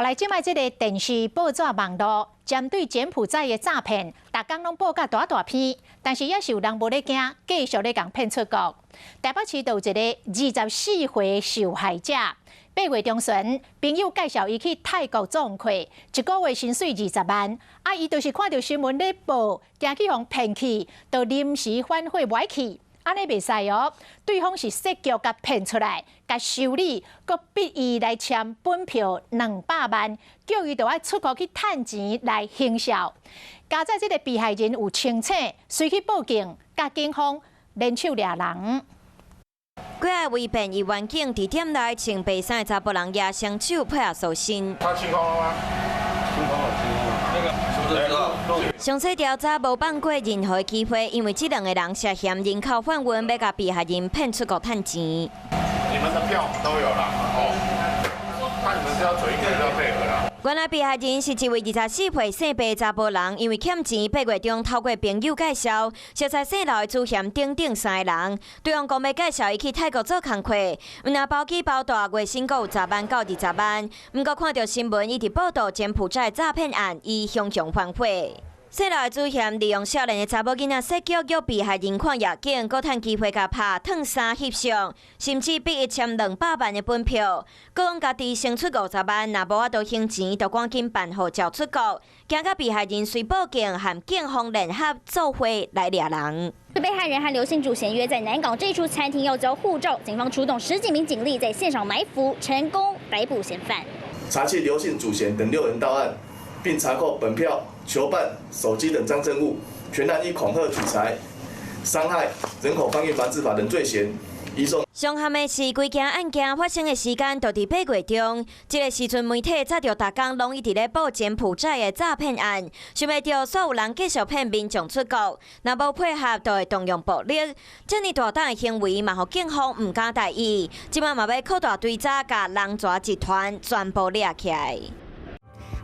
來，這擺這个電視、報紙、網路，針對柬埔寨的詐騙，逐工攏報甲大大篇，但是猶是有人無咧驚，繼續咧共騙出國。台北市就有一个24歲受害者，8月中旬，朋友介紹伊去泰國做客，一個月薪水20萬，啊，伊就是看著新聞咧報，驚去予騙去，就臨時反悔無愛去。按呢袂使哦，對方是設局共騙出來，共修理，閣逼伊來簽本票200萬，叫伊著愛出國去趁錢來還數。佳哉這个被害人有清醒，隨去報警，佮警方聯手掠人。幾个為便伊員警佇店內穿白衫的查埔人也雙手配合搜身。他清空了嗎？清空了，清空了。那個詳細調查無放過任何機會，因為這兩個人涉嫌人口販運，欲共被害人騙出國趁錢。你們的票都有啦，哦，看你們是要嘴硬還是要配合啦。原來被害人是一位24歲姓白的查埔人，因為欠錢，8月中透過朋友介紹，熟似姓劉的祖賢等等三個人，對方講欲介紹伊去泰國做工課，毋但包機包蹛，月薪閣有10萬到20萬。毋過看著新聞一直報導柬埔寨詐騙案，伊雄雄反悔。姓劉的主嫌利用少年的查某囡仔設局，約被害人看夜景，閣趁機會共拍脫衫翕相，甚至逼伊簽200萬的本票，閣講家己先出50萬，若無法度還錢，就趕緊辦護照出國。驚甲被害人隨報警和警方聯合做伙來掠人。被害人和劉姓主嫌約在南港這處餐廳要交護照，警方出動十幾名警力在現場埋伏，成功逮捕嫌犯。查緝劉姓主嫌等六人到案，並查扣本票、囚犯、手機等贓證物，全案依恐嚇取財、傷害、人口販運防治法等罪嫌，移送。上慘的是，規件案件發生的時間就佇8月中，這个時陣媒體早就逐工攏一直咧報柬埔寨的詐騙案，想袂著煞有人繼續騙民眾出國，若無配合就會動用暴力。這爾大膽的行為嘛，予警方毋敢大意，這擺嘛欲擴大追查，共人蛇集團全部掠起來。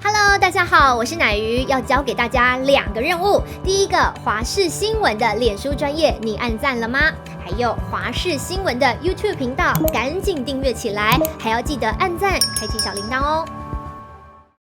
Hello，大家好，我是奶魚，要交給大家兩個任務。第一個，華視新聞的臉書專頁，你按讚了嗎？還有華視新聞的 YouTube 頻道，趕緊訂閱起來，還要記得按讚，開啟小鈴鐺哦。